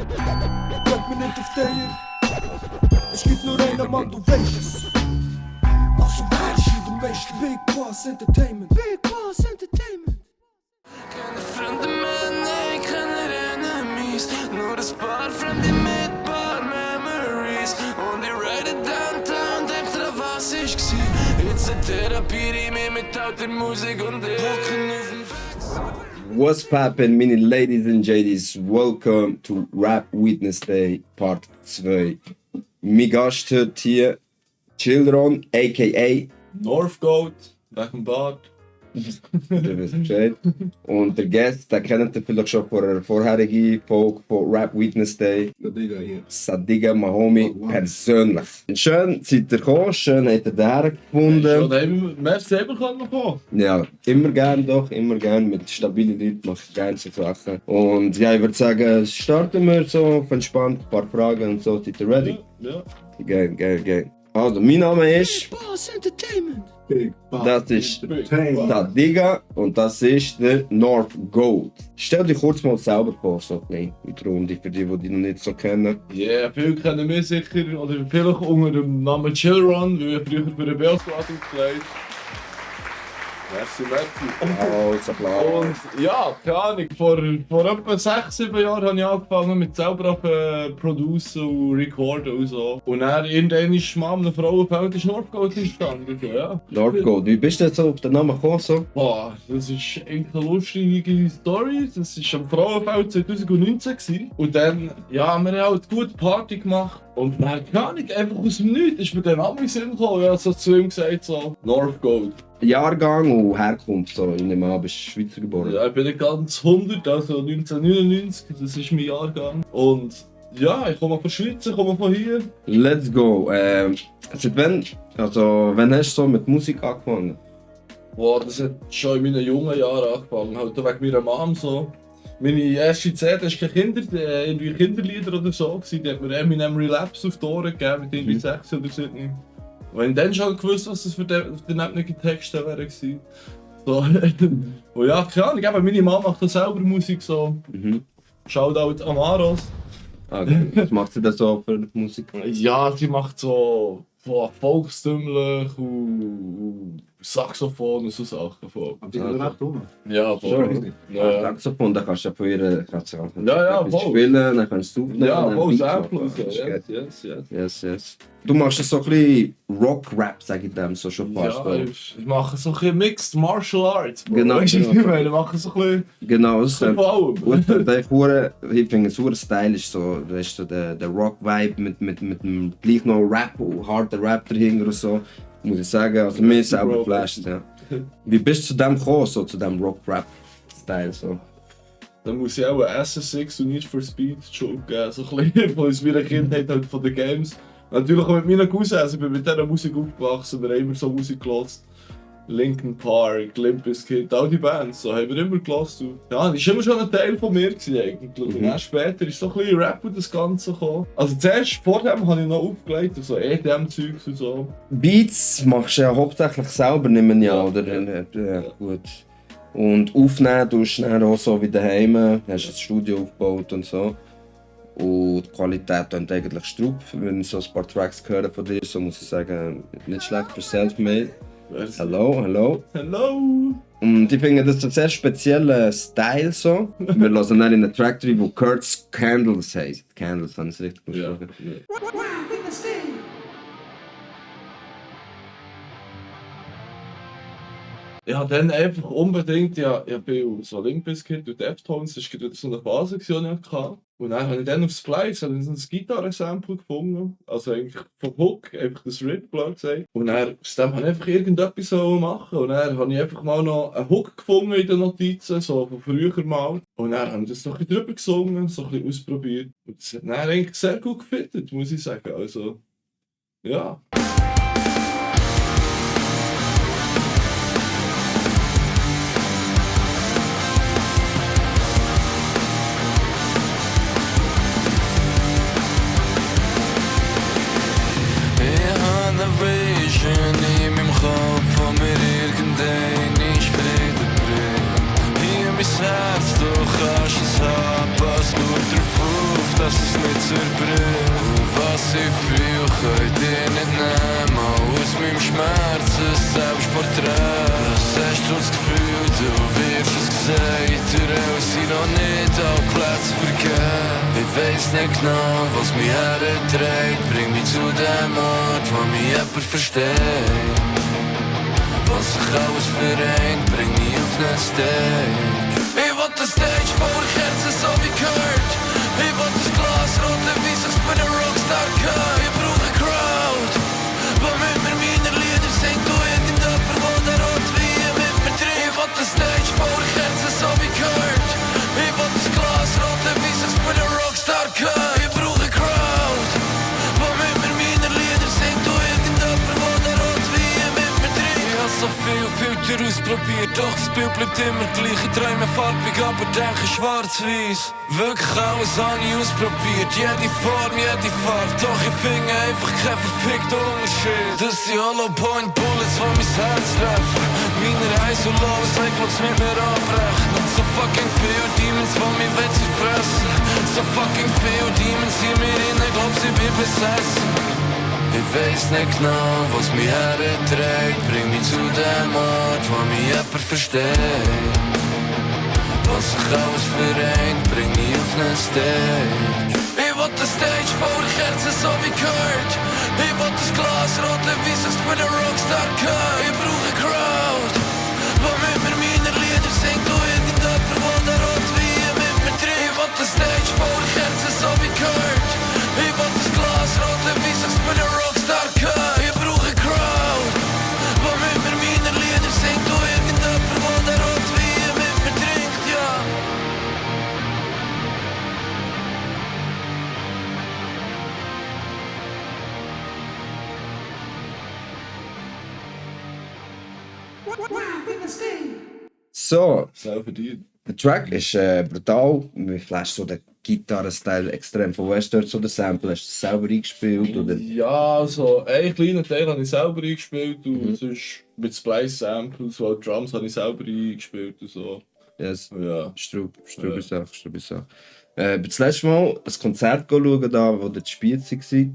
Drück mir nicht auf dir. Es gibt nur einen Mann, du weißt es. Also weißt du, du weißt Big Boss Entertainment. Big Boss Entertainment. Keine Freunde mehr, nein, keine Enemies. Nur ein paar Freunde mit paar Memories. Und ich ride downtown, denk dran, was ich war. Jetzt eine Therapie, die mir mit alter Musik und die Hocken auf dem Weg. What's poppin', many ladies and JDs? Welcome to Rap Witness Day Part 2. Mein Gast heute hier, Childron, a.k.a. Northgoat, weg im Bad. Du weißt Bescheid. Und der Gast, den kennt ihr vielleicht schon von einer vorherigen Folge von Rap Witness Day. Sadiga hier. Sadiga Mahomi persönlich. Schön seid ihr gekommen, schön habt ihr den Schon gefunden. haben wir mehr selber kommen. Ja, immer gern doch, immer gern. Mit stabilen Leuten mache ich gerne so Sachen. Und ja, ich würde sagen, starten wir so auf entspannt, ein paar Fragen und so. Seid ihr ready? Ja. Geil. Also, mein Name ist Big Boss Entertainment. Big Boss. Das ist Entertainment. Sadiga und das ist der Northgoat. Stell dich kurz mal selber vor, so in der Runde, für die dich noch nicht so kennen. Yeah, viele kennen mich sicher, oder vielleicht unter dem Namen Chillron, weil ich früher für den Bellsquad aufgelegt. Merci. Also klar. Und ja, keine Ahnung, vor etwa 6-7 Jahren habe ich angefangen mit selber producen und recorden und so. Und dann irgendwann ist mal einem Frauenfeld ist Northgoat entstanden. Ja. Northgoat, wie bist du jetzt so auf den Namen gekommen? So? Boah, das ist eigentlich eine lustige Story. Das war am Frauenfeld 2019 gewesen. Und dann, ja, haben wir halt gut Party gemacht. Und dann, keine Ahnung, einfach aus dem Nichts ist mir der Name in den Sinn gekommen. Ich habe so zu ihm gesagt, so, Northgoat. Jahrgang und Herkunft, so in dem Jahr bist du Schweizer geboren. Ja, ich bin nicht ganz 100, also 1999, das ist mein Jahrgang. Und ja, ich komme von der Schweiz, ich komme von hier. Let's go. Seit wann hast du so mit Musik angefangen? Boah, das hat schon in meinen jungen Jahren angefangen, halt wegen meiner Mom so. Meine erste CD war keine irgendwie Kinderlieder oder so, die hat mir Eminem Relapse auf die Ohren gegeben mit irgendwie 6 oder 7. Und ich dann schon gewusst, was das für die Texte wären. So. Und ja, keine Ahnung, eben, meine Mama macht auch selber Musik so. Shoutout Amaros. Okay. Was macht sie da so für die Musik? Ja, sie macht so volkstümlich und Saxophon und so Sachen. Aber die sind recht rum. Ja, Schon. Ja. Saxophon, da kannst du ja von ihr Ja, etwas voll. spielen, dann kannst du aufnehmen. Ja, dann voll Beats Sample machen. und so. Das ist geil. Yes. Du machst so ein bisschen Rock-Rap, sag ich dem, so schon fast. Ja, oder? ich mache so ein bisschen Mixed Martial Arts. Bro. Genau, Weißt du, genau. was ich meine? Ich mache so ein bisschen Genau, das ist von allem. ich finde es hure stylisch, so, weißt du, der Rock-Vibe mit dem gleich noch Rap und harter Rap dahinter und so. Muss ich sagen, also mir ist selber Bro. geflasht, ja. Wie bist du zu dem gekommen, so zu dem Rock-Rap-Style? So? Dann muss ich auch SSX und Need for Speed Schuld geben. So ein bisschen von meiner Kindheit halt von den Games. Natürlich auch mit meinen Cousins, ich bin mit dieser Musik aufgewachsen, wir haben immer so Musik gehört. Linkin Park, Limp Bizkit, all die Bands, so haben wir immer gehört. Ja, das war immer schon ein Teil von mir eigentlich. Und dann später ist so ein bisschen Rap und das Ganze gekommen. Also zuerst, vor dem habe ich noch aufgelegt, so EDM-Zeugs und so. Beats machst du ja hauptsächlich selber, nehme ich an, oder? Ja, gut. Und aufnehmen tust du dann auch so wie daheim, hast ein Studio aufgebaut und so. Und die Qualität klingt eigentlich strupf, wenn ich so ein paar Tracks höre von dir, so muss ich sagen, nicht schlecht für Selfmade. Hallo. Hello! Und ich finde, das ist ein sehr spezieller Style so. Wir hören dann in der Track drin, wo Kurt's Candles heisst. Candles, habe ich es richtig Ja. gesprochen? Ich habe dann einfach unbedingt, ich bin so Limp Bizkit und Deftones, das war so eine Phase, die ich hatte. Und dann habe ich dann auf Splice so ein Gitarre-Sample gefunden, also eigentlich vom Hook, einfach das Riff, blöd gesagt. Und dann aus dem habe ich einfach irgendetwas machen und dann habe ich einfach mal noch einen Hook gefunden in den Notizen, so von früher mal. Und dann habe ich das noch ein bisschen drüber gesungen, so ein bisschen ausprobiert. Und das hat dann eigentlich sehr gut gefittet, muss ich sagen, also, ja. Vision in meinem Kopf, wo mir irgendein Frieden bringt. Hier mein Herz, du kannst es haben, pass gut drauf auf, dass es nicht zerbricht. Was ich fühl, könnt ihr nicht nehmen. Aus meinem Schmerz ein Selbstporträt. Was hast du das Gefühl, du wirst es gesagt. Der Real sind noch nicht alle Plätze vergeben. Ich weiss nicht genau, was mich herträgt. Bring mich zu dem Ort, wo mich jemand versteht. Was sich alles vereint, bring mich auf den Stage. Ich will den Stage voller Kerzen, so wie Kurt. Ich will das Glas rote, wie sich's für den Rockstar gehört. Ich brauch eine Crowd, wo mit mir meine Lieder singt. Du irgendjemand, wo der rot wie ich mit mir drin. Ich will den Stage voller Kerzen, so wie Kurt. Ich will das Glas rote, wie sich's für den Rockstar gehört. Ich brauch eine Crowd, wo mit mir meine Lieder singt. Du irgendjemand, wo der rot wie ich mit mir drin. Ich hab so viel Filter ausprobiert, doch das Bild bleibt immer gleich. Ich träume farbig, aber denke schwarz-weiß. Wirklich alles habe ich ausprobiert, jede Form, jede Farbe. Doch ich finde einfach keinen verfickten Unterschied. Das sind Hollow Point Bullets, die mein Herz treffen. Meine Highs und Lows, ich glaub's mit mir abbrechen. Und so fucking viel Demons, die mich fressen. So fucking viel Demons in mir innen, glaub's ich bin besessen. Ich weiss nicht genau, was mich herträgt. Bring mich zu dem Ort, wo mich jemand versteht. Was sich alles vereint, bring mich auf den Stage. Ich will den Stage voller Kerzen, so wie Kurt. Ich will das Glas rote, wie sich's für den Rockstar gehört. Ich brauch eine Crowd, wo mit mir meine Lieder singt. Du irgendjemand, wo der rot wie ich mit mir drin. Ich will den Stage voller Kerzen, so wie Kurt. Ich will das Glas rote, wie sich's für den Rockstar gehört. Ich brauch eine Crowd, wo mit mir meine Lieder singt. Du irgendjemand, wo der rot wie ich mit mir trinkt, ja. So, Selber verdient. der Track ist brutal. Mir flasht so der Gitarrenstyle extrem. Von wo hast du dort so den Sample? Hast du das selber eingespielt? Oder? Ja, also einen kleinen Teil habe ich selber eingespielt und sonst mit Splice Samples, so Drums habe ich selber eingespielt und so. Yes. Ja. Strube Sache. Ich bin das letzte Mal ein Konzert schauen, da, wo der gespielt war.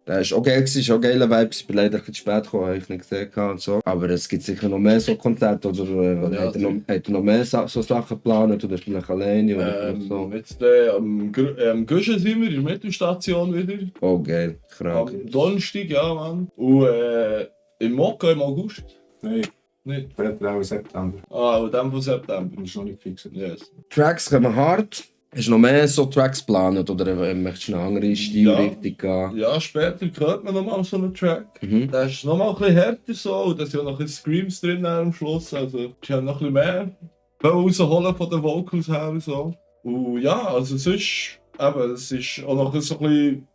Das war auch geil, war auch geiler Vibe. Ich bin leider ein bisschen spät gekommen, habe ich nicht gesehen und so. Aber es gibt sicher noch mehr so Konzerte, oder Ja, hat er noch mehr so Sachen geplant, oder vielleicht alleine, oder so. Jetzt am Guschen sind wir in der Metrostation wieder. Oh geil, krank. Am Donnerstag, ja Mann. Und im Mokka im August. Nein, Nicht? vielleicht auch im September. Ah, und dann von September. Das ist noch nicht fix. Yes. Tracks kommen hart. Hast du noch mehr so Tracks geplant, oder möchtest du eine andere Stilrichtung gehen? Ja, später hört man nochmal so einen Track. Mhm. Der ist nochmal ein bisschen härter so, und da sind auch noch ein bisschen Screams drin am Schluss. Also, ich habe noch ein bisschen mehr rausholen von den Vocals her und so. Und ja, also sonst, eben, es ist auch noch so ein bisschen,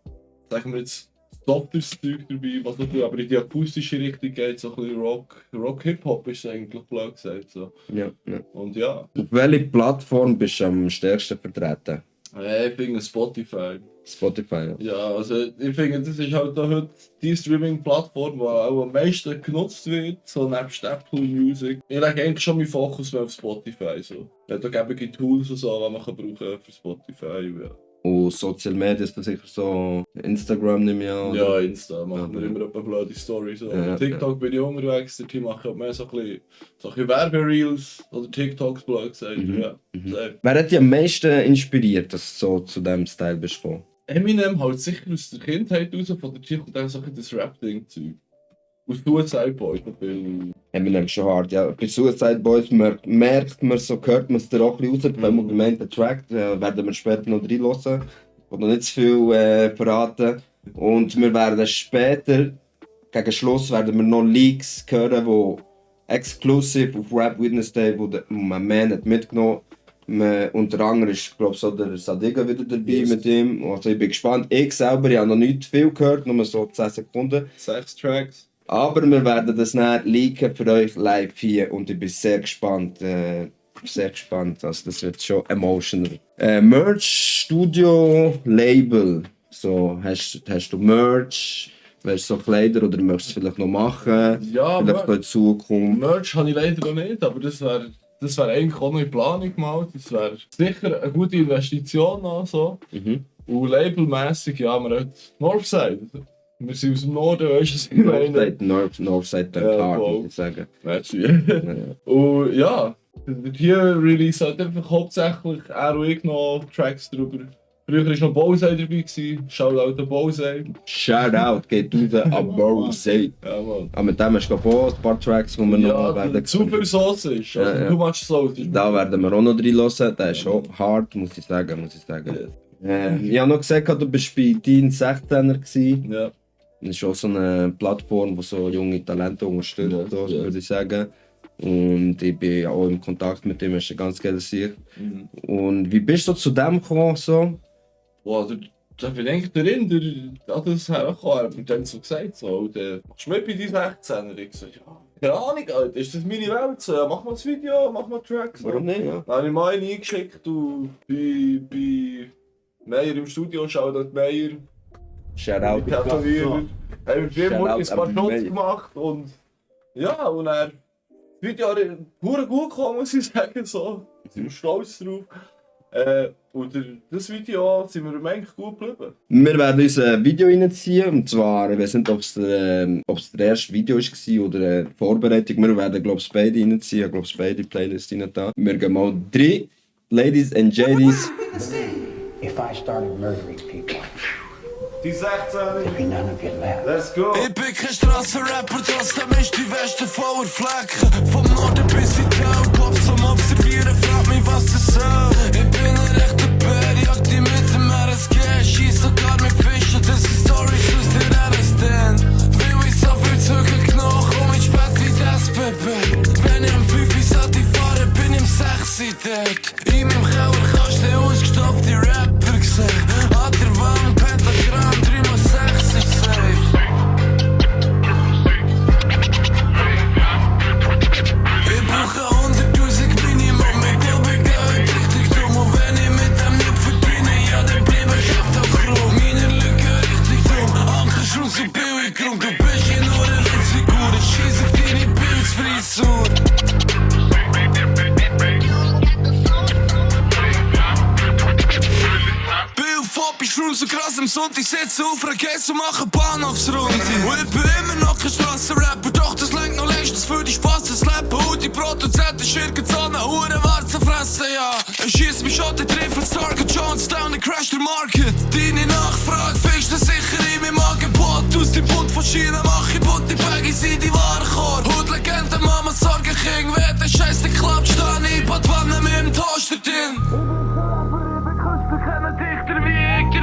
sagen wir jetzt, softeres Zeug dabei, was noch ein bisschen, aber in die akustische Richtung geht, so ein bisschen Rock-Hip-Hop ist eigentlich blöd gesagt. So. Ja. Und ja, Auf welcher Plattform bist du am stärksten vertreten? ich finde Spotify. Spotify, ja. Ja, also ich finde, das ist halt auch heute die Streaming-Plattform, die auch am meisten genutzt wird, so nebst Apple Music. Ich lege eigentlich schon meinen Fokus mehr auf Spotify. So. Ja, da gibt es Tools und so, die man kann brauchen für Spotify. Ja, Und Social Media ist das sicher so Instagram, nehme ich an. ja Insta machen wir Ja. immer eine blöde Story. So. Ja, TikTok bin ich unterwegs, der Team macht auch mehr so ein bisschen Werbereels oder TikToks, blöd gesagt. Ja, safe. Wer hat dich am meisten inspiriert, dass du so zu diesem Style bist gekommen? Eminem halt sicher aus der Kindheit raus, von der Chick und dann so ein bisschen das Rap-Ding-Zeug. Aus Suicide Boys viel. Eminem schon hart, ja. Bei Suicide Boys merkt man so, hört man es da auch ein bisschen raus, wenn man gemeint den Track, werden wir später noch reinhören. Ich will noch nicht zu viel verraten. Und wir werden später, gegen Schluss, werden wir noch Leaks hören, die exklusiv auf Rap Witness Day, wo man hat mitgenommen hat. Unter anderem ist, glaube ich, so der Sadiga wieder dabei mit ihm. Also ich bin gespannt. Ich selber ich habe noch nicht viel gehört, nur so 10 Sekunden. 6 Tracks. Aber wir werden das dann leaken für euch live hier und ich bin sehr gespannt. Also das wird schon emotional. Merch, Studio, Label. So, hast du Merch? Willst du so Kleider oder möchtest du vielleicht noch machen? Ja, Vielleicht für die Zukunft. Merch habe ich leider noch nicht, aber das wäre eigentlich auch noch in Planung mal. Das wäre sicher eine gute Investition. Also. Und labelmässig, ja, wir haben Northside. Wir sind aus dem Norden, weißt du, was ich meine? Northside Ja, Hard, voll. muss ich sagen. Merci. Ja. Und ja, hier release halt einfach hauptsächlich er und ich noch Tracks drüber. Früher war noch Bowsei dabei, Shoutout an Bowsei. Shoutout geht raus an Bowsei. Ja, Mann. Aber mit dem hast du auch ein paar Tracks, die wir noch Ja, werden zu viel Sauce ist, also Ja, ja. too much sauce ist. Da werden wir auch noch reinhören. Der ist auch hart, muss ich sagen. Ich habe noch gesagt, du bist bei Dean 16er gewesen. Ja. Das ist auch so eine Plattform, die so junge Talente unterstützt, Ja, so, ja. würde ich sagen. Und ich bin auch im Kontakt mit dem, ist ein ganz geiles Sieg. Und wie bist du zu dem gekommen? So? Boah, da bin ich drin, an das hergekommen, er hat mir dann so gesagt, so, und machst du mit bei deinen 16er? Ich so, ja, keine Ahnung, Alter, ist das meine Welt? So, ja, mach mal das Video, mach mal Tracks. So. Warum nicht? Ja? Dann habe ich mal eine eingeschickt, du, bei Meier im Studio, Shoutout Meier, Shoutout. Tätowierer, haben wir viel Shoutout ein paar an Shots Meier. gemacht und ja, und er das Video hure gut gekommen, muss ich sagen, so, sind wir stolz drauf. Und das Video sind wir eigentlich gut geblieben. Wir werden uns ein Video reinziehen, und zwar, ich weiß nicht, ob es der erste Video war oder eine Vorbereitung. Wir werden, glaube ich, beide reinziehen, ich glaube, beide Playlists rein da. Wir gehen mal 3, Ladies and Jadies. If I started murdering people, Die 16, there'd be none of you left. let's go! Ich bin kein Strassenrapper, trotzdem ist die Weste voller Flecken. Vom Norden bis in die Pop zum Observieren, frag mich, was das soll. Ich bin ein rechter Bär, jag die mit dem RSG, schieß sogar mit Fischen, das ist Storys aus der RSD. Will ich so viel Züge genommen, komm ich spät wie das SBB. Wenn ich am 5 Sati fahre, bin ich im 6 dort. In meinem Keller kannst du ausgestopfte Rapper sehen. An der Wand, Pentagramm, 3x6 ist safe. Ich brauche 100.000 Minimum, ich glaube, ich gehe heute richtig dumm. Und wenn ich mit dem nicht verdiene, ja, dann bleibe ich auf der Crew. Meine Lücke richtig dumm, Ankerschrauben so billig rum. Du bist hier nur eine Witzfigur, ich schieß auf deine Pilzfrisur. Ich schrumm so krass am Sonntag, setze auf, Rakets und mache Bahnhofsrunde. Und ich bin immer noch kein Strassenrapper, doch das lenkt noch längstens für die Spaß, das Leben. Und die Produzenten schirken so eine Hurenwarze fressen, ja. Ich schieß mich schon, der trifft das Target, Jonestown, der crash der Market. Deine Nachfrage fängst du sicher in meinem Angebot. Aus dem Bund von China mach ich bunte Baggies in die Warenkorb. Hutlegende, Mama, Sorgenking, wer der Scheiß nicht klappt, steh ich bei die Wanne mit dem Toaster drin.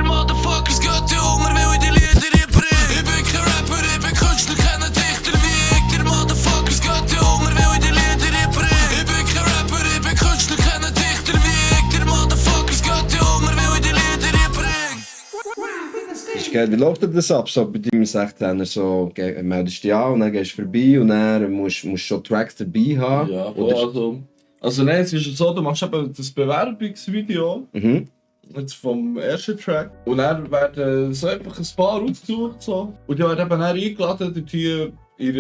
Motherfuckers geht die Hunger, weil ich die Lieder bring. Ich bin kein Rapper, ich bin Künstler, keine Dichter wie ich. Der Motherfuckers geht die Hunger, weil ich die Lieder bring. Ich bin kein Rapper, ich bin Künstler, keine Dichter wie ich. Der Motherfuckers geht die Hunger, weil ich die Lieder bring. Ist geil. Wie läuft das ab? So bei deinem 16er so, meldest du dich an und dann gehst du vorbei und dann musst du schon Tracks dabei haben? Ja, voll, Oder? also nein, es ist so, du machst eben das Bewerbungsvideo. Mhm. Jetzt vom ersten Track. Und dann werden so einfach ein paar ausgesucht. So. Und die werden eben dann eingeladen, dort hier in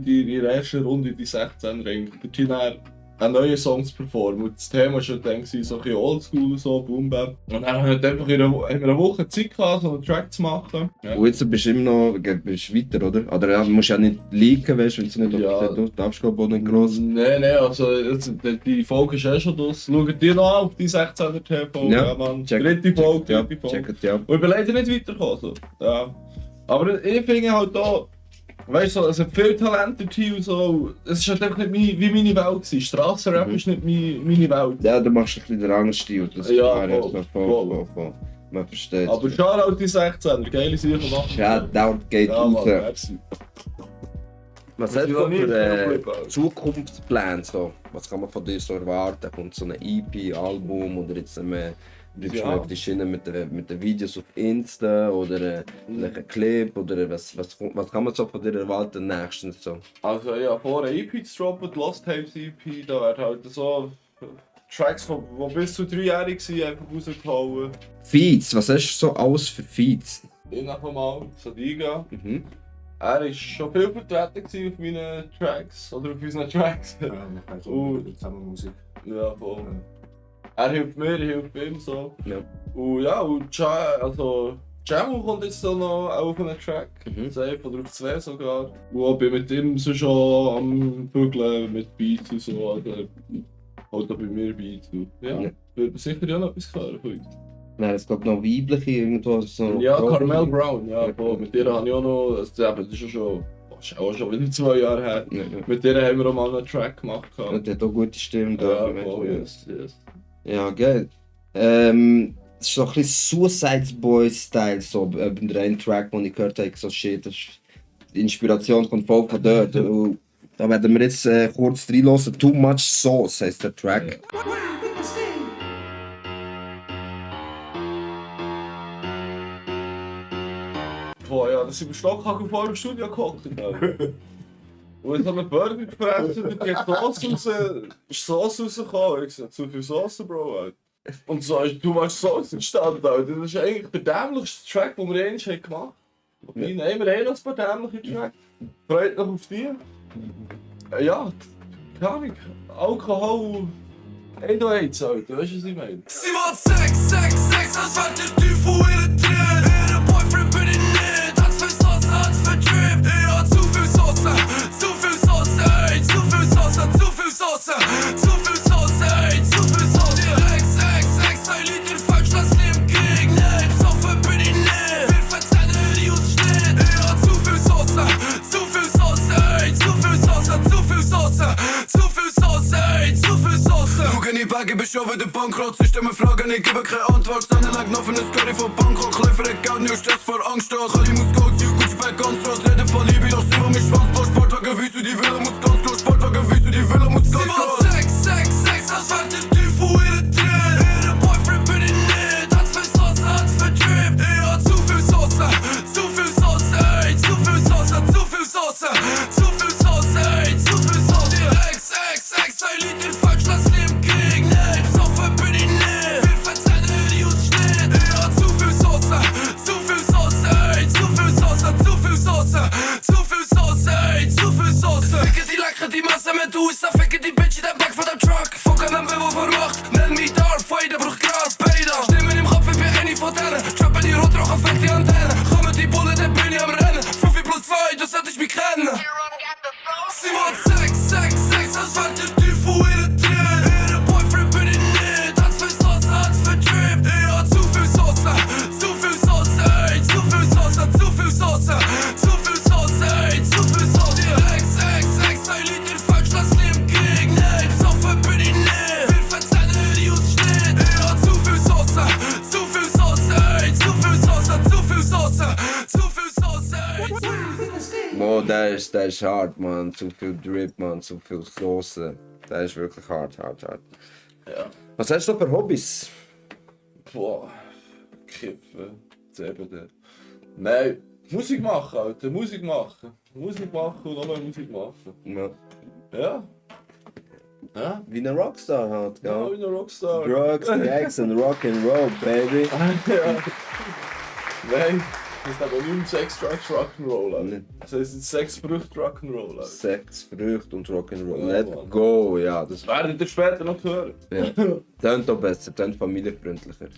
ihrer ersten Runde, die 16 Ring, dort hier dann einen neuen Song zu performen. Und das Thema war schon dann so ein bisschen oldschool, so Boom Bap. Und dann haben wir einfach haben wir eine Woche Zeit gehabt, so einen Track zu machen. Ja. Und jetzt bist du immer noch bist weiter, oder? Oder ja, du musst ja nicht leaken, weißt du, wenn du nicht Ja. auf du darfst glaube ich auch nicht gross. Nein, also jetzt, die Folge ist eh schon draus. Schaut ihr noch auf die 16er TV? Ja, Mann. check- Dritte Folge, Ja, dritte Folge. check ja. Und ich bin leider nicht weitergekommen. So. Ja. Aber ich finde halt da, weißt du, es hat viel Talent im Team und so. Es ist halt einfach nicht wie meine Welt gewesen. Strassenrap ist nicht meine Welt. Ja, du machst ein bisschen den anderen Stil. Das ist Ja, klar, voll, voll. Man versteht. Aber Shoutout die 16, geile Sachen machen. Shoutout geht Ja, Mann, raus. merci. Was Das hast ist du noch nicht für so gut. Zukunftspläne? So? Was kann man von dir so erwarten? Kommt so ein EP, Album oder jetzt bleibst du Ja. auf die Schiene mit den Videos auf Insta oder vielleicht ein Clip oder was kann man so von dir erwarten nächstens so? Also ja, vor eine EP zu droppen, die Lost Tapes EP, da werden halt so Tracks, die bis zu 3-jährig waren, einfach rausgehauen. Feeds, was hast du so alles für Feeds? Ich nachher mal, Sadiga. Mhm. Er war schon viel vertreten gewesen auf meinen Tracks, oder auf unseren Tracks. Ja, wir machen Oh. so zusammen Musik. Ja, voll. Er hilft mir, ich helfe ihm so. Ja. Und ja, und Jamu kommt jetzt so noch auf einen Track. Safe oder auf 2 sogar. Und ich bin mit ihm so schon am Bügeln mit Beats und so. Also, halt auch bei mir Beats. Und ja, Ja. wird mir sicher ja noch etwas hören von uns. Nein, es gibt noch weibliche irgendwo so. Ja, Carmel Brown, ja. Ja. Voll. Mit der habe ich auch noch, das ist auch schon wieder 2 Jahre her. Ja, ja. Mit der haben wir auch mal einen Track gemacht. Und der hat auch gute Stimme da. Ja, voll, yes. Ja, geil. Es ist so ein bisschen Suicide Boy-Style, so bei der einen Track, den ich gehört habe, so shit, die Inspiration kommt voll von dort. Und da werden wir jetzt kurz reinhören. Too Much Sauce heisst der Track. Boah, ja, das ist im Stockhagen vor dem Studio gekocht. Und ich habe einen Burger gefressen und die Sauce rausgekommen. Ich gesagt, zu viel Sauce, Bro. Alter. Und so ist «Too Much Sauce» entstanden. Alter. Das ist eigentlich der dämlichste Track, den wir jemals gemacht haben. Wobei, nein, wir haben noch ein paar dämliche Tracks. Freut mich auf die. Ja, keine Ahnung. Alkohol... 101, Alter, weißt du, was ich meine? Sie war Sex, als war der Teufel ihre Tränen. Ihre Boyfriend bin ich nicht, hat's für Sauce, hat's für Drip. Ich hab zu viel Sauce, ey, zu viel Sauce, zu viel Sauce, zu viel Sauce, ey, zu viel Sauce. Ex, 2 Liter falsch, das Leben gegen Nate. Saufen bin ich nicht, will verzeihen, die aussteht. Ich hab zu viel Sauce, ey, zu viel Sauce, zu viel Sauce, zu viel Sauce, ey, zu viel Sauce. Schau in die Berge, bist schon wieder bankrott. Sie stellen mir Fragen, ich gebe keine Antwort. Standen lang noch für eine Story von Bangkok. Läufer Geld, nur Stress vor Angst. Alle muss go, sie gut back on Straße. Reden von Liebe, doch sie war mit Schwanz. Sportwagen, wie du die Villa muss ganz klar. Sportwagen, wie du die Villa muss ganz klar. Sex, als war der Teufel ihre Tränen. Ihre Boyfriend bin ich nicht, hat's für Sauce, hat's für Drip. Ich hab zu viel Sauce, ey, zu viel Sauce, zu viel Sauce, zu viel Sauce, ey, zu viel Sauce. Ex, 2 Liter falsch, das Leben gegen Nate. Saufen bin ich nicht, will verzeihen, die aussteht. Ich hab zu viel Sauce, ey, zu viel Sauce, zu viel Sauce, zu viel Sauce, ey, zu viel Sauce. Ficke die Lache, die Masse mit Usa, ficke die Bitch in der Back von der Truck. Fuck an dem Vivo vermacht, nenn mich Darth Vader, brauch Gras, Bader. Stimmen im Kopf, ich bin eine von denen. Trappen die Rot, rauchen, fängt die Antenne. Komm mit die Bulle, dann bin ich am Rennen. 5 plus 2, du solltest mich kennen. Sie war Sex, als war der Teufel ihre Tränen. Ihre Boyfriend bin ich nicht, hat's für Sauce, hat's für Drip. Ich hab zu viel Sauce, ey, zu viel Sauce, zu viel Sauce, zu viel Sauce, ey, zu viel Sauce. Ex, 2 Liter falsch, das Leben gegen Nate. Saufen bin ich nicht, will verzeihen, die aussteht. Ich hab zu viel Sauce, ey, zu viel Sauce, zu viel Sauce, zu viel Sauce, ey. Boah, der ist hart, man. Zu viel Drip, man. Zu viel Soße. Der ist wirklich hart. Ja. Was hast du für Hobbys? Boah, Kiffen, CBD. Nein, Musik machen, Alter, Musik machen. Musik machen und nochmal Musik machen. Ja. Ja. Ja? Wie ein Rockstar halt, Ja, gell? wie ein Rockstar. Drugs, Sex and Rock'n'Roll, baby. Ja. Nein, das ist aber nicht mehr Sex, Drugs, Rock'n'Roll, Alter. Nee. Das heißt Sex, Früchte, Rock'n'Roll, Alter. Sex, Früchte und Rock'n'Roll. Ja, Let Mann. go, ja. Das Werdet ihr später noch hören. ja. Tönt auch besser, tönt familienfreundlicher.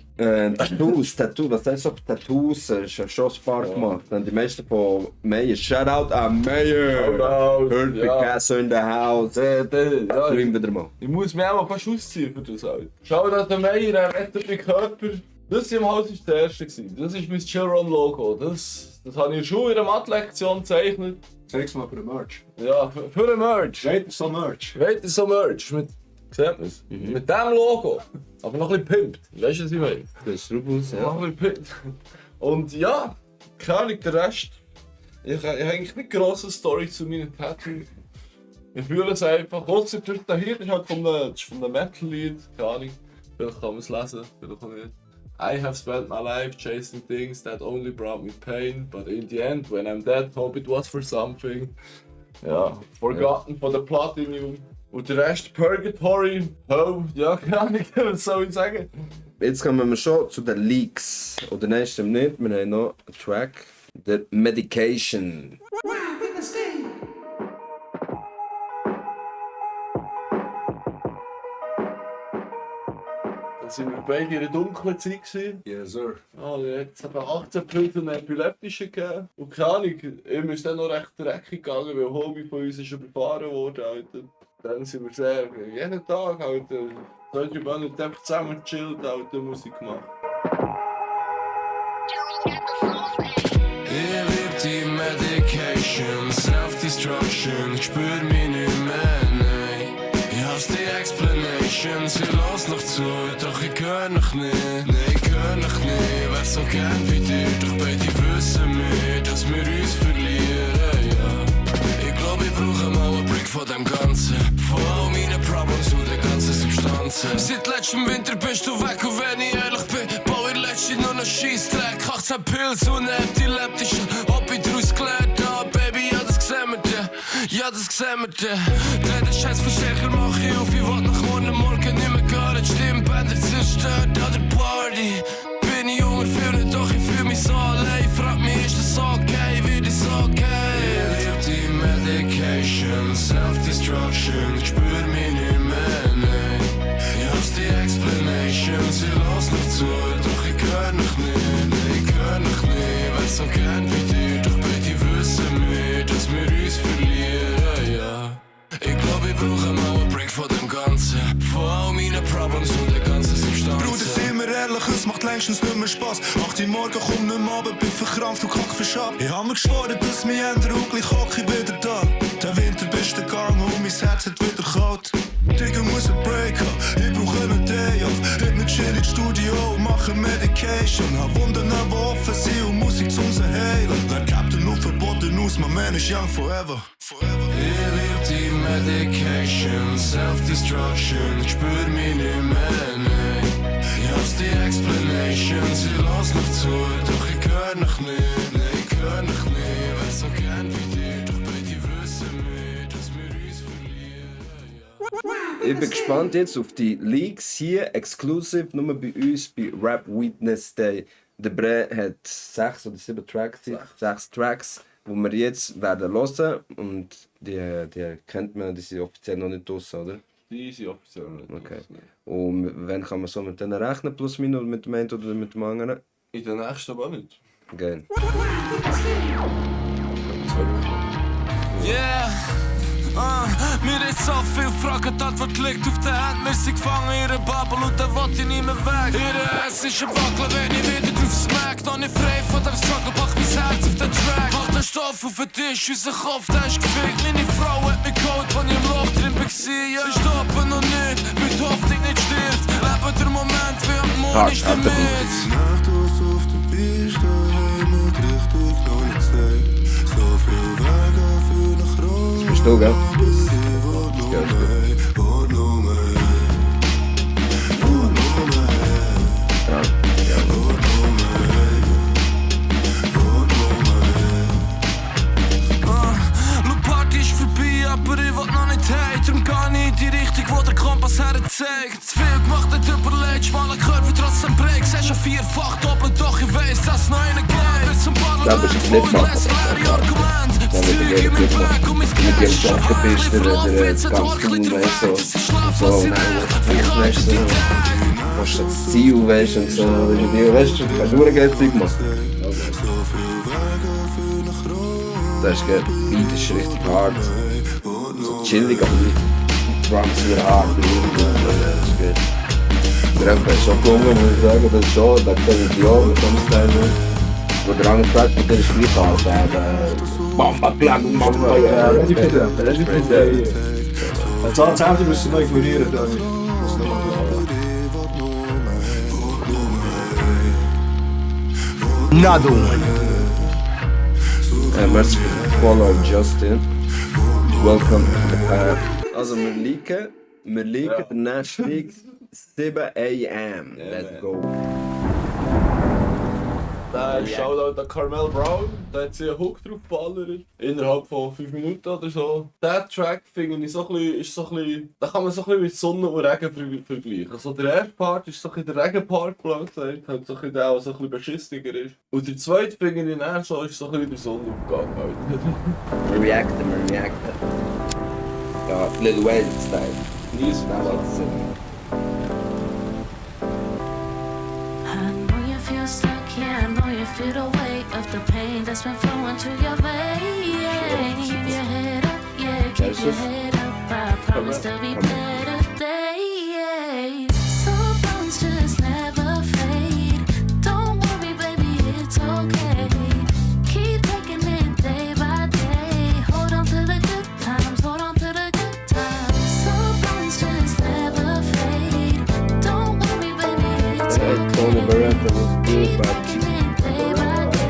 Tattoos, was heißt auf Tattoos? Ist ja schon Spaß gemacht. Dann die meisten von Meyer. Shoutout an Meyer! Shoutout, Hört ja. Picasso in the house. Ja, Bring wieder mal. ich muss mich auch fast ausziehen für das, Alter. Schau dir den Meier, er rettet meinen Körper. Das hier im Haus war der erste. Das ist mein Chiron-Logo. Das habe ich in der Schule in der Mathe-Lektion gezeichnet. Zeig's mal für den Merch. Ja, für ein Merch. Weiter so Merch. Weiter so Merch. Sieht man es? Mit diesem Logo. Aber noch ein bisschen pimpt. Weißt du, was ich meine? Das ist Rubus, Noch ein bisschen pimpt. Und ja, keine Ahnung, der Rest. Ich habe eigentlich nicht eine grosse Story zu meinen Tattoos. Ich fühle es einfach. Ausser durch den hier, das ist halt von einem Metal-Lied. Keine Ahnung. Vielleicht kann man es lesen, vielleicht auch nicht. I have spent my life chasing things that only brought me pain, but in the end, when I'm dead, hope it was for something. Ja, Forgotten von der Platinum. Und der Rest Purgatory, Hell, ja, keine Ahnung, was soll ich sagen? Jetzt kommen wir schon zu den Leaks. Oder nein, stimmt nicht. Wir haben noch einen Track. Der Medication. sind wir beide in einer dunklen Zeit gewesen. Yes, sir. Jetzt hat es 18 Punkte einen epileptischen gegeben. Und keine Ahnung, ihm ist dann noch recht dreckig gegangen, weil ein Homie von uns ist überfahren worden. Alter. Dann sind wir sehr, jeden Tag, Alter, 2-3 Monate einfach zusammen gechillt, Alter, Musik gemacht. Ich lieb die Medication, Self-Destruction, ich spür mich nicht mehr, nein. Ich hasse die Explanations, ich lass noch zu, doch ich gehör noch nicht. Nein, ich gehör noch nicht, wär so gern wie dir, doch beide wissen wir, dass wir uns verlieren, ja. Ich glaub, ich brauche mal einen Break von dem Ganzen, von all meinen Problems und der ganzen Substanzen. Seit letztem Winter bist du weg und wenn ich ehrlich bin, baue ich letztens nur noch Scheissdreck. 18 Pills und eine epileptische, ob ich daraus gelernt habe, Baby, ja das sehen wir dir, ja das sehen wir dir. Den Scheißverstärker mach ich auf, ich will nach morgen nicht mehr gehen, die Stimmbänder zerstört an der Party. Bin ich junger, fühl nicht, doch ich fühl mich so allein, frag mich, ist das okay, wird es okay? Ich lieb die Medication, Self-Destruction, ich spür mich nicht mehr, nein. Ich hasse die Explanations, ich lass noch zu, doch ich gehör noch nicht, nein, ich gehör noch nicht, wär so gern wie dir, doch beide wissen wir, dass wir uns verlieren, ja. Ich glaub, ich brauche mal einen Break von dem Ganzen, von all meinen Problems und der ganzen Substanz. Bruder, sind wir ehrlich, es macht längstens nicht mehr Spaß. 8 Uhr morgen, komm nicht mehr Abend, bin verkrampft und kack verschabt. Ich hab mir geschworen, dass mich ändert und gleich hock ich wieder da. Der Winter bist du gegangen und mein Herz hat wieder kalt. Digga muss ein Break haben, ich brauch einen Day off. Dort mit chill ins Studio und mache Medication. Hab Wunden aber offen sein und Musik zum sie heilen. Wer Captain nur verboten aus, my man is young forever. Ich lieb die Medication, Self-Destruction, ich spür mich nicht mehr, nein. Ich hasse die Explanations, ich lass noch zu, doch ich gehör noch nicht, nein, ich gehör noch nicht, wär so gern wie dir, doch beide wissen wir, dass wir uns verlieren, ja. Ich bin gespannt jetzt auf die Leaks hier, exclusive, nur bei uns, bei Rap Witness Day. Der Bre hat 6 oder 7 Tracks, 6 Tracks, die wir jetzt werden hören. Und die kennt man, die sind offiziell noch nicht draussen, oder? Die sind offiziell nicht. Okay. Und wann kann man so mit denen rechnen, plus minus, mit dem einen oder mit dem anderen? In den nächsten Monaten. Geil. Yeah, mir ist so viel Fragen, die Antwort liegt auf der Hand. Wir sind gefangen in ihrer Bubble und da will ich nicht mehr weg. Ihre Ass ist ein Wackel, wenn ich wieder drauf smack. Noch nicht frei von dem Struggle, pack mein Herz auf den Track. Mach den Stoff auf den Tisch, unser Kopf, der ist gefickt. Meine Frau hat mich geholt, wenn ich im Loch drin war. Ja. Ich stoppe noch nicht, weil die Hoffnung nicht stirbt. Lebe der Moment, wie am Mond ist der mit. Nacht auf der Piste, mit richtig noch nicht sehen. So viel Wege für nach Rom. Bist du, gell? Party ist vorbei, aber ich will noch nicht heim. Darum geh ich in die Richtung, wo der Kompass herzeigt. Zu viel gemacht, nicht überlegt, schmaler Körper trotzdem Break. Sehst schon 4-fach doppelt, doch ich weiss, dass es noch einen geht. Wird zum Parlament, wo ich lese leere Argumente. Das Zeug in meinem Bag und mein Cash ist schon heim. Ich verlaufe jetzt ein Torchli der Welt. Das ist Schlaf, was ich echt verkaufe die Tage. Machst du das Ziel, weißt und so. Weißt du, kannst du nur Geld machen. Das ist geil. Beat ist richtig hart. So chillig, aber die Drums sind hart. Das ist geil. Der Rapper ist schon gelungen, muss ich sagen. Das ist schon, da kann ich die auch mit dem Style. Wo der andere Track mit der ist gleich hart. Bamba, Klack, Mamba, ja. Relativ das Zehnte müssen wir ignorieren. Another one. Merci für den Follow, Justin. Welcome to the path. Also, wir liegen der nächste Week 7 AM. Let's go. Der Shoutout an Carmel Brown, der hat sich einen Hook drauf geballert. Innerhalb von 5 Minuten oder so. Der Track finde ich so ein bisschen, da kann man so ein bisschen mit Sonne und Regen vergleichen. Also der erste Part ist so ein bisschen der Regenpart, blöd gesagt, halt so ein bisschen der, der so ein bisschen beschissiger ist. Und der zweite finde ich dann so, ist so ein bisschen der Sonnenaufgang halt. Wir reacten. Ja, Lil Wayne Style. Nie so Das war das. feel the weight of the pain that's been flowing to your veins. Keep your head up, yeah, keep your head up. I promise there'll be better days. Some problems just never fade. Don't worry, baby, it's okay. Keep taking it day by day. Hold on to the good times, hold on to the good times. Some problems just never fade. Don't worry, baby, it's Tony Barretta was good, Keep but taking it day by day.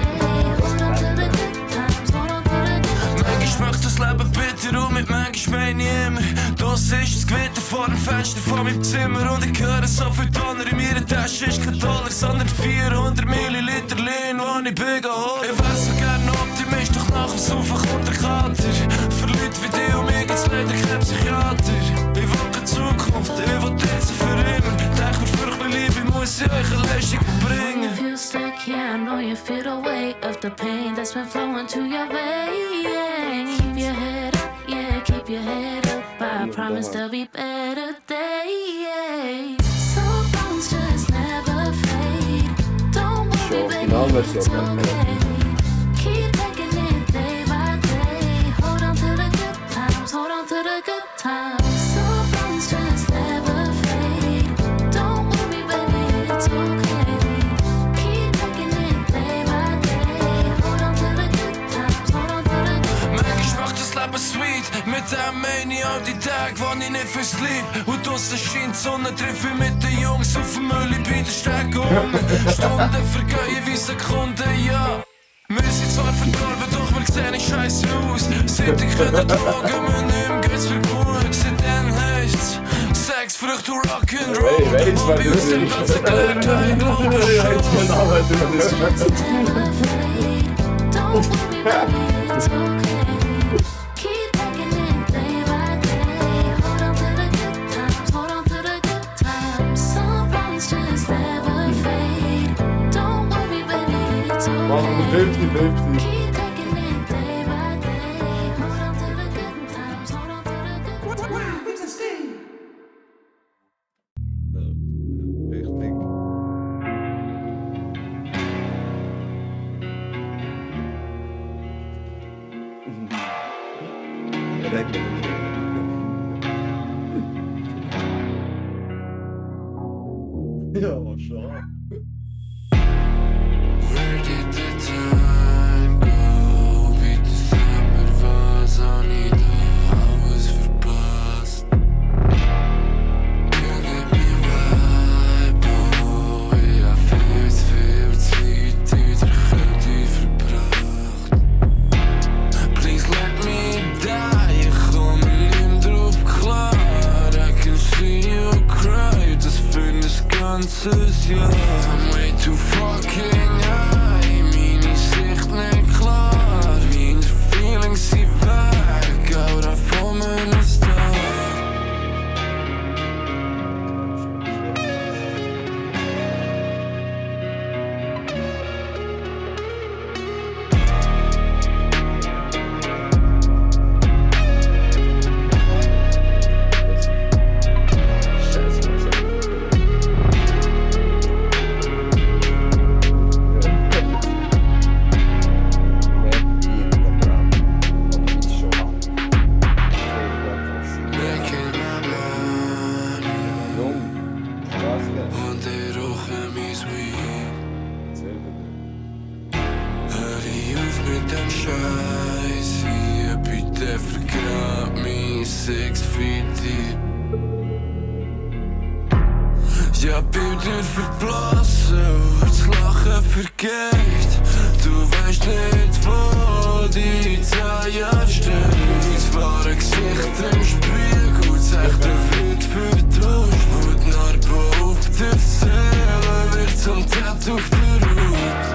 Hold on to the good times, hold on to the good times. Manchmal schmeckt das Leben bitter und mit manchmal meine ich immer. Das ist das Gewitter vor dem Fenster von meinem Zimmer und ich höre so viel Donner in meiner Tasche ist kein Dollar, sondern 400 Milliliter Lean, die ich bin geholt. Ich wär so gern Optimist, doch nach dem Saufen kommt der Kater. Für Leute wie dich und mir gibt's leider keinen Psychiater. Ich will keine Zukunft, ich will jetzt für immer. Denk mir für ein bisschen Liebe muss ich euch eine Leistung bringen. You feel stuck, yeah, I know you feel the weight of the pain that's been flowing to your veins. Keep your head up, yeah, keep your head up. I promise there'll be better days. Some problems just never fade. Don't worry, baby, it's okay. Keep taking it day by day. Hold on to the good times, hold on to the good times. Some problems just never fade. Don't worry, baby, it's okay. Keep taking it day by day. Hold on to the good times, hold on to the good times. Manchmal macht das Leben sweet, mit dem meine ich all die Tage, wo ich nicht fürs Lieb. Und draussen scheint die Sonne, treffe ich mit den Jungs auf dem Müll bei der Stege um. Stunden vergehen wie Sekunden, ja. Wir sind zwar verdorben, doch wir sehen nicht scheisse aus. Seit ich können tragen, mir nicht mehr geht's für gut. Seitdem heisst's Sex, Frucht und Rock'n'Roll. Und bei uns dem Ganzen gelernt habe ich glaube schon. Don't worry, baby, it's okay. Keep taking it day by day. Hold on to the good times, hold on to the good times. Some problems just never fade. Don't worry, baby, it's Machen wir okay. 50-50. Keep taking it day by day. Hold on to the good times, hold on to the good times. richtig. Ja, schon. Where did the time go? Bitte sag mir, was habe ich da alles verpasst? You give me vibe, oh, ich hab viel zu viel Zeit in der Kälte verbracht. Please let me die, ich komme nicht drauf klar. I can see you cry, das für ein ganzes Jahr. I'm way too fucking high, meine Sicht nicht klar. Meine Feelings sind weg, out von meinem Star. Making my money und ich rauche mein Weed. Hör ich auf mit dem Scheiß, hier bitte vergrab mich 6 feet deep. Ja, Bilder verblassen und das Lachen vergeht. Du weißt nicht, wo die 10 Jahre stehen. Das wahre Gesicht im Spiegel zeigt den Wind vertauscht. Und die Narbe auf der Seele wird zum Tattoo auf der Haut.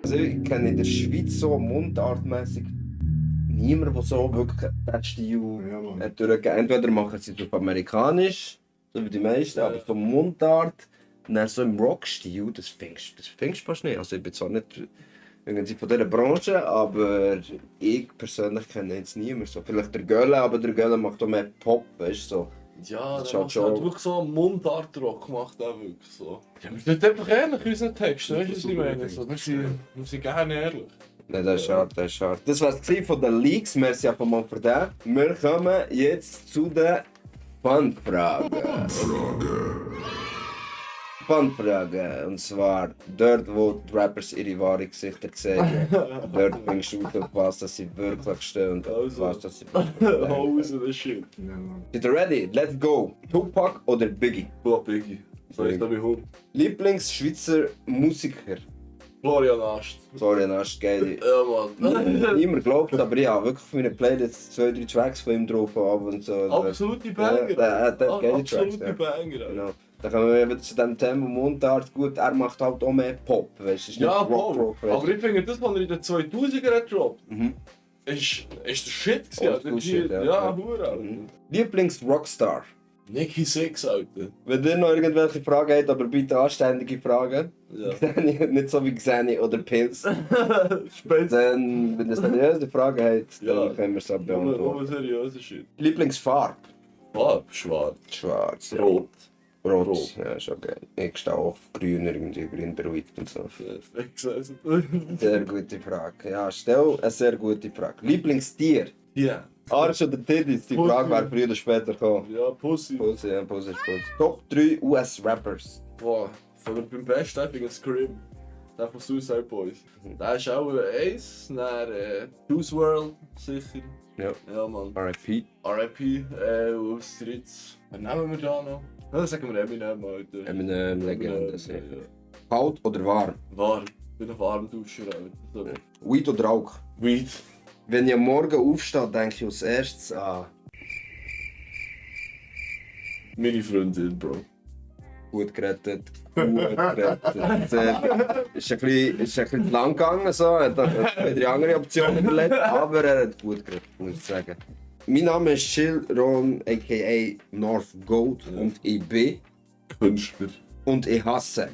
Also ich kenne in der Schweiz so mundartmäßig niemanden, der so wirklich den Stil durchgeht. Entweder machen sie es auf amerikanisch, so wie die meisten, aber so Mundart, und dann so im Rock-Stil, das findest du fast nicht. Also ich bin zwar nicht irgendwie von dieser Branche, aber ich persönlich kenne jetzt niemanden. So, vielleicht der Gölle, aber der Gölle macht auch mehr Pop, weißt du, so. Ja, Das der schaut macht schon- halt wirklich so Mundart-Rock, macht auch wirklich so. Ja, wir sind einfach ehrlich in unseren Texten, weißt du, was ich meine? So, wir sind gerne ehrlich. Nein, das ist schade, das ist schade. Das war es von den Leaks, merci einfach mal für den. Wir kommen jetzt zu den Fanfragen. Fanfragen. Und zwar dort, wo die Rappers ihre wahren Gesichter sehen. Dort fängst du auf was, dass sie wirklich stehen und auf was, dass sie Hose, das Shit. Seid ihr ready? Let's go! Tupac oder Biggie? Boah, Biggie. So ist das wie Hund. Lieblings-Schweizer Musiker? Florian Ast. Sorry, das ist geil. Ja, Mann. Niemand glaubt, aber ich habe wirklich auf meiner Playlist 2-3 Tracks von ihm drauf und so. Absolute Banger. Ja, der hat geile Tracks. Absolute Ja. Banger. Genau. Dann kommen wir wieder zu dem Thema Mundart. Gut, er macht halt auch mehr Pop, weißt du? Es ist Ja, nicht Rock, voll. Rock, weißt Aber ich finde, das, was er in den 2000er hat gedroppt, Mhm. ist der Shit gewesen. Oldschool Alter. Shit, ja. Ja, Hure, Alter. Mhm. Lieblings-Rockstar? Nicky Six, Alter. Wenn ihr noch irgendwelche Fragen habt, aber bitte anständige Fragen. Ja. Nicht so wie Xeni oder Pilz. Spitz. Dann, wenn ihr seriöse Fragen habt, dann Ja. können wir es Nur beantworten. seriöser Shit. Lieblingsfarbe? Schwarz. Schwarz. Ja. Rot. Rot. Rot. Ja, ist okay. Ich stehe auch auf grün, irgendwie grün beruhigt und so. Exzess. Sehr gute Frage. Ja, stell eine sehr gute Frage. Lieblingstier? Ja. Arsch oder Titties? Die Pussy. Frage wäre früher oder später gekommen. Ja, Pussy. Pussy, ja, Pussy ist Pussy. Top 3 US-Rappers. Boah, von beim besten einfach ein Scream. Der von Suicide Boys. Der ist auch eins, dann Juice WRLD, sicher. Ja. Ja, Mann. R.I.P. R.I.P. Aus Dritt's. Was nehmen wir da noch? Ja, sagen wir Eminem, Alter. Eminem, Legende. Ja, sicher. ja. Kalt oder warm? Warm. Ich bin ein Warmduscher, Alter. So. Weed oder Rauch? Weed. Wenn ich am Morgen aufstehe, denke ich als erstes an Meine Freundin, Bro. gut gerettet, gut gerettet. Ist ein bisschen zu lang gegangen, so. Er hat wieder andere Optionen überlegt, aber er hat gut gerettet, muss ich sagen. Mein Name ist Chill Ron, a.k.a. North Goat, und ich bin Künstler. und ich hasse.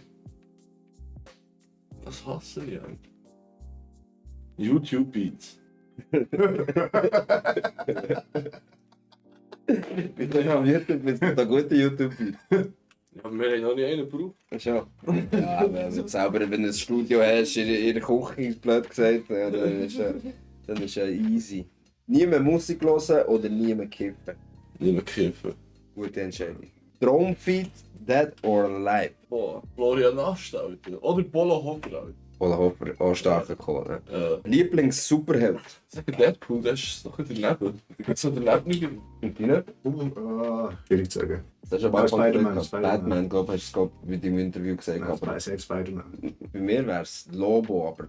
Was hasse ich eigentlich? YouTube Beats. Bitte ja, YouTube, bist du da gute YouTube? Ja, aber wir haben noch nie einen gebraucht. Schon. Ja, aber wenn du selber wenn du ein Studio hast, in der Küche, blöd gesagt, ja, dann ist ja easy. Nie mehr Musik hören oder nie mehr kiffen. Nicht mehr kiffen. Gute Entscheidung. Traumfeed, Dead or Alive? Boah, Florian Ast, Alter. Oder Polo Hocker, Alter. Oder Hopper, auch stark gekommen. Ne? Ja. Lieblings-Superheld? Sag Deadpool, das ist doch daneben. Da gibt's so daneben nicht. Und deine? Schwierig zu sagen. Das ist aber auch Spider-Man, Batman, glaube ich, hast du mit dem Interview gesagt. Nein, Aber selbst Spider-Man. bei mir wäre es Lobo, aber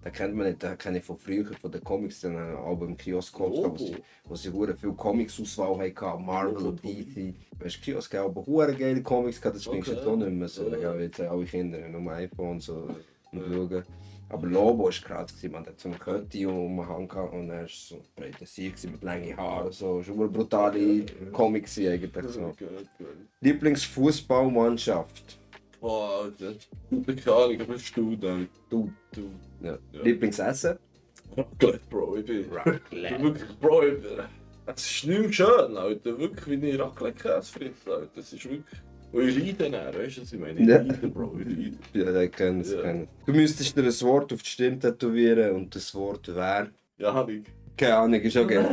den kennt man nicht, den kenne ich von früher, von den Comics, den Album im Kiosk geholt habe, wo sie hure viel Comics-Auswahl hatten, Marvel und DC. Weißt du, Kiosk haben aber hure geile Comics gehabt, das bringst du jetzt auch nicht mehr so. Ja, jetzt alle Kinder haben nur iPhone so und schauen. Aber Lobo war krass, man hat so einen Kötti um den Hang gehabt und er war so breite Sieg mit langen Haaren, so schon eine brutale Comics eigentlich so. Lieblingsfußballmannschaft? Boah, Alter. Keine Ahnung, aber bist du da? Du. Du. Ja. Ja. Lieblingsessen? Raclette, Bro, ich bin. Wirklich, Bro, ich bin. Es ist nicht mehr schön, Alter. Wirklich, wie ich Raclette-Käse fritze, Alter. Das ist wirklich. Und ich leide dann, weißt du, was ich meine? Ich Ja. leide, Bro, ich leide. Ja, ich kenne es. Ja. Du müsstest dir ein Wort auf die Stirn tätowieren und das Wort wäre... Ja, hab ich. Keine Ahnung, ist okay.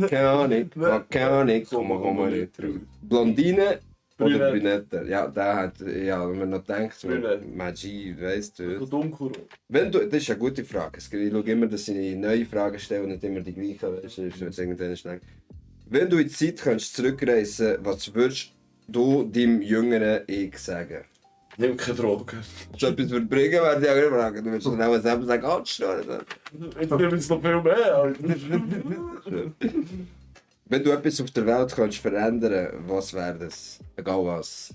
Keine Ahnung, keine Ahnung, komm nicht drauf. Blondine oder Brünette. Brünette? Ja, der hat, ja, wenn man noch denkt, so Brünette. Magie, weißt So du. dunkelrot. Wenn du, das ist eine gute Frage. Ich schaue immer, dass ich neue Fragen stelle und nicht immer die gleichen, weißt du, ist irgendwann schnell. Wenn du in die Zeit kannst zurückreisen, was würdest du deinem jüngeren Ich sagen? Nimm keine Drogen. So etwas würde bringen, wäre die andere Frage. Du würdest dann auch selber sagen, oh, schnell. Jetzt nehme ich noch viel mehr, Alter. Wenn du etwas auf der Welt kannst verändern, was wäre das? Egal was.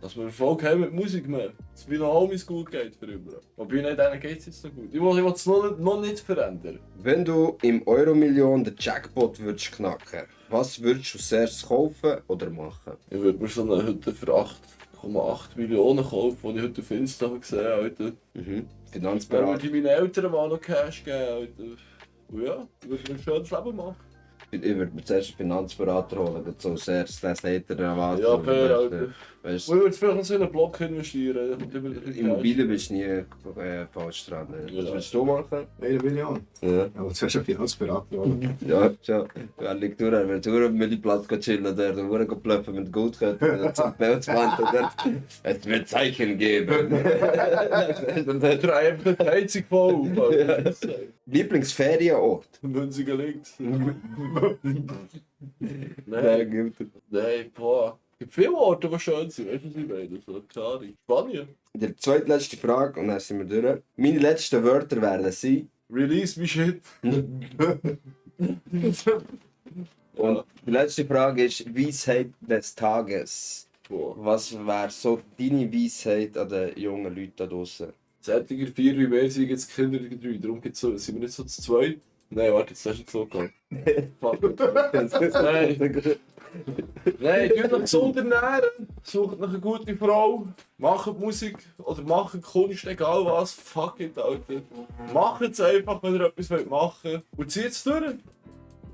Dass wir Erfolg haben mit Musik mehr. Dass es bei den Homies gut geht für immer. Wobei nicht denen geht es jetzt noch gut. Ich will es noch nicht verändern. Wenn du im Euromillion den Jackpot würdest knacken, was würdest du zuerst kaufen oder machen? Ich würde mir so eine Hütte für 8,8 Millionen kaufen, die ich heute auf Insta gesehen habe. Alter. Dann würde Finanzberater. ich meinen Eltern mal noch Cash geben. Alter. Und ja, ich würde mir ein schönes Leben machen. Ich würde mir zuerst einen Finanzberater holen, das so sehr das Later was. Ja, fair, Alter. Weißt Und ich würde vielleicht noch so in einen Block investieren. Immobilien bist du nie falsch dran. Was würdest du machen? 1 Million. Ja. Aber zuerst ein Finanzberater. oder? Ja, ja. Ja, liegt durch, wenn du auf dem Platz chillen, der du bluffen mit Goldketten zum Pelzwand, es wird Zeichen geben. Dann hat er einfach die Heizung voll auf. Alter. Lieblingsferienort? Münziger links. Nein. Nein, boah. Es gibt viele Orte, die schön sind, weißt du, was ich meine? So, keine Ahnung. Spanien. Die zweitletzte Frage und dann sind wir durch. Meine letzten Wörter werden sein. Release me shit. Und die letzte Frage ist Weisheit des Tages. Boah. Was wäre so deine Weisheit an den jungen Leuten da draußen? Sättiger 4 wie mehr sind jetzt Kinder 3. Darum gibt's so, sind wir nicht so zu zweit. Nein, warte, jetzt hast du nicht so gegangen. Nein, tut euch gesund ernähren, sucht nach eine gute Frau, macht Musik oder macht Kunst, egal was, fuck it, Alter. Macht es einfach, wenn ihr etwas machen wollt und zieht es durch.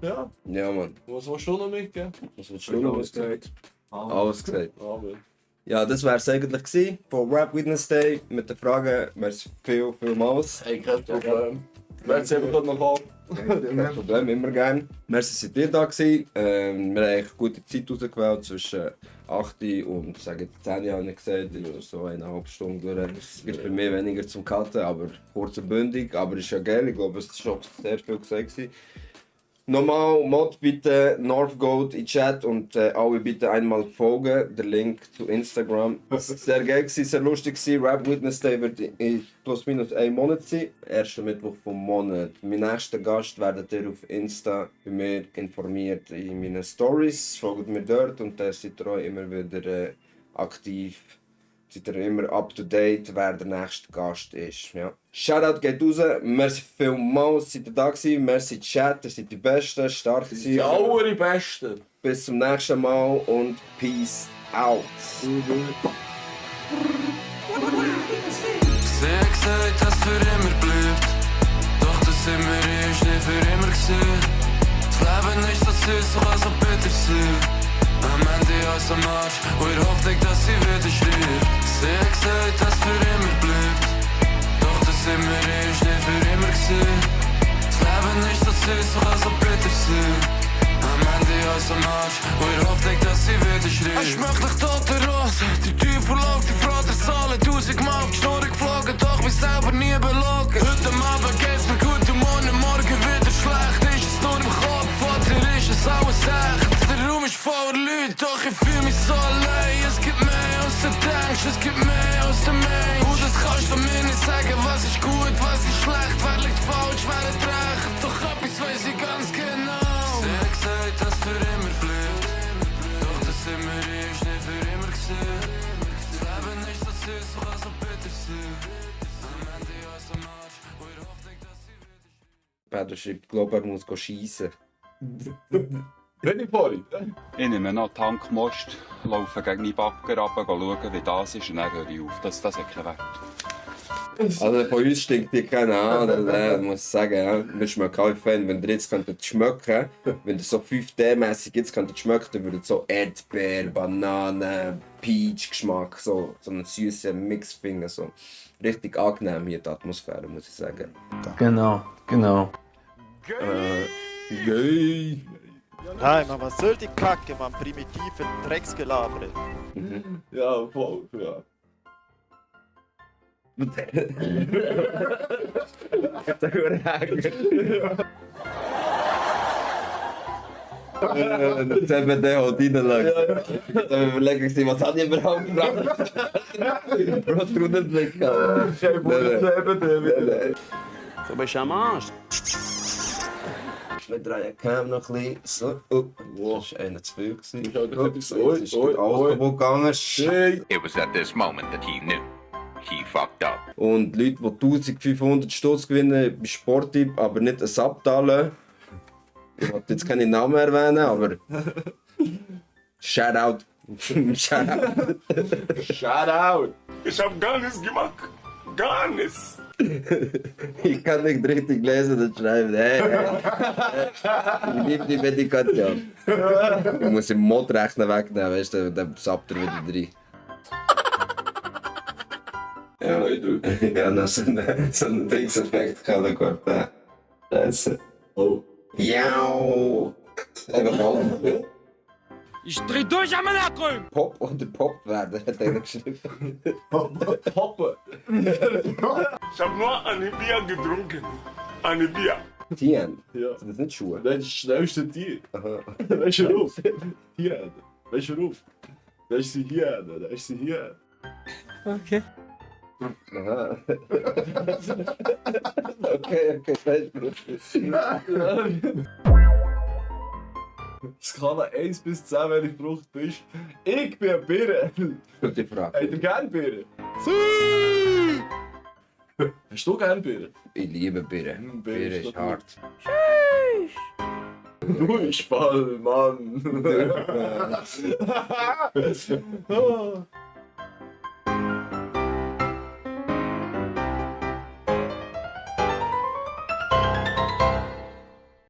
Ja, Ja, Mann. was willst du noch mitgeben? Was willst du noch gesagt? Alles gesagt. Amen. Ja, das wäre es eigentlich gewesen von Rap Witness Day mit den Fragen. Merci vielmals. Hey, kein Problem. Merci einfach noch kommen. Kein Problem, immer gerne. Merci, seid ihr da gewesen. Wir haben eine gute Zeit ausgewählt, zwischen 8 und sage 10 habe ich gesagt, so 1,5 Stunden durch. Es gibt für mich weniger zum Cutten, aber kurz und bündig. Aber ist ja geil, ich glaube, es war schon sehr viel gesagt gewesen. Nochmal, Mod bitte Northgold in Chat und alle bitte einmal folgen. Der Link zu Instagram. Sehr geil gewesen, sehr lustig gewesen. Rap Witness Day wird in plus minus 1 Monat sein. Erster Mittwoch vom Monat. Mein nächster Gast werdet ihr auf Insta bei mir informiert in meinen Stories. Folgt mir dort und dann seid ihr auch immer wieder aktiv. Seid ihr immer up to date, wer der nächste Gast ist. Ja. Shoutout geht raus, merci vielmals, seid ihr da gewesen, merci Chat, ihr seid die Besten, stark Die gewesen. allerbesten. Bis zum nächsten Mal und peace out. Sie hat gesagt, dass es für immer bleibt. Doch das immer ist nicht für immer gewesen. Das Leben ist so süß, doch auch so bitter sein. Am Ende aus dem Arsch und ihr Hoffnung, dass sie wieder schreibt. Sie hat gesagt, dass es für immer bleibt. Doch das immer ist nicht für immer gewesen. Das Leben ist so süß, doch auch so bitter sein. Am Ende aus dem Arsch und ihr Hoffnung, dass sie wieder schreibt. Ich schmeckt nach tote Rose, die Teufel auf die Vaterzahlen. 1000-mal auf die Schnur geflogen, doch mich selber nie belogen. Heute Abend geht's mir gut und morgen wieder schlecht. Ist es nur im Kopf, Vater, ist es alles echt. Der Raum ist voller Leute, doch ich fühl mich so allein. Es gibt mehr als du denkst, es gibt mehr als du meinst. Und das kannst du mir nicht sagen, was ist gut, was ist schlecht. Wer liegt falsch, wer hat recht. Doch etwas weiss ich ganz genau. Sie hat gesagt, dass es für immer bleibt. Doch das immer ist nicht für immer gewesen. Das Leben ist so süß, doch auch so bitter sein. Am Ende aus dem Arsch, und ihr Hoffnung, dass sie wieder Pedro schreibt, glaube er muss schiessen. Wenn ich vorhin. Ich nehme noch Tankmost, laufe gegen die Backer runter, schaue, wie das ist und dann höre ich auf. Das hat keinen Wert. Also von uns stinkt die keine an, muss ich sagen. Ja. Wir schmecken auch Fan. Wenn ihr jetzt könntet schmecken, wenn ihr so 5D-mässig jetzt könntet schmecken, dann würde so Erdbeer, Banane, Peach-Geschmack, so einen süßen Mix finden. So. Richtig angenehm hier die Atmosphäre, muss ich sagen. Genau. Gay. Nein, man, was soll die Kacke, man, primitive Drecksgelabere. Ja, voll, ja. Jetzt haben wir den halt reingelegt. Dann überlegen wir, was hat ich überhaupt gebracht? Bro, tu nicht weg. Ich habe Nein, Leben. Du bist am Arsch. Wir drehen die Cam noch ein bisschen. So, oh, das war einer zu viel. Ich hab gedacht, Jetzt ist alles kaputt gegangen. Shit. It was at this moment that he knew. He fucked up. Und Leute, die 1500 Stutz gewinnen bei Sporttipp, aber nicht ein Subtalen. Ich wollte jetzt keine Namen erwähnen, aber. Shoutout. Shoutout. Shoutout! Ich hab gar nichts gemacht. Gar nichts. Ich kann nicht richtig lesen und schreiben. Hey, ich liebe die Medikation. Ich muss im Modrechner wegnehmen, weißt du, dann sappt er wieder rein. Ja, noch so einen Dings-Effekt kann er gut. Scheiße. Oh. Jau! Ich dreh durch am Nachgrün! Pop oder Pop werden, hat er geschrieben. Poppe! Ich hab nur eine Bier getrunken. Eine Bier. Tien. Ja. Sind das nicht Schuhe? Das ist das schnellste Tier. Aha. Weißt du warum? Hier. Weißt du warum? Da ist sie hier, da ist sie hier. Okay. Aha. Okay, Skala 1 bis 10, wenn ich Frucht bist. Ich bin eine Birne. Gute Frage. Habt ihr gerne Birne? Hast du gerne Birne? Ich liebe Birne. Birne ist hart. Du bist voll, Mann.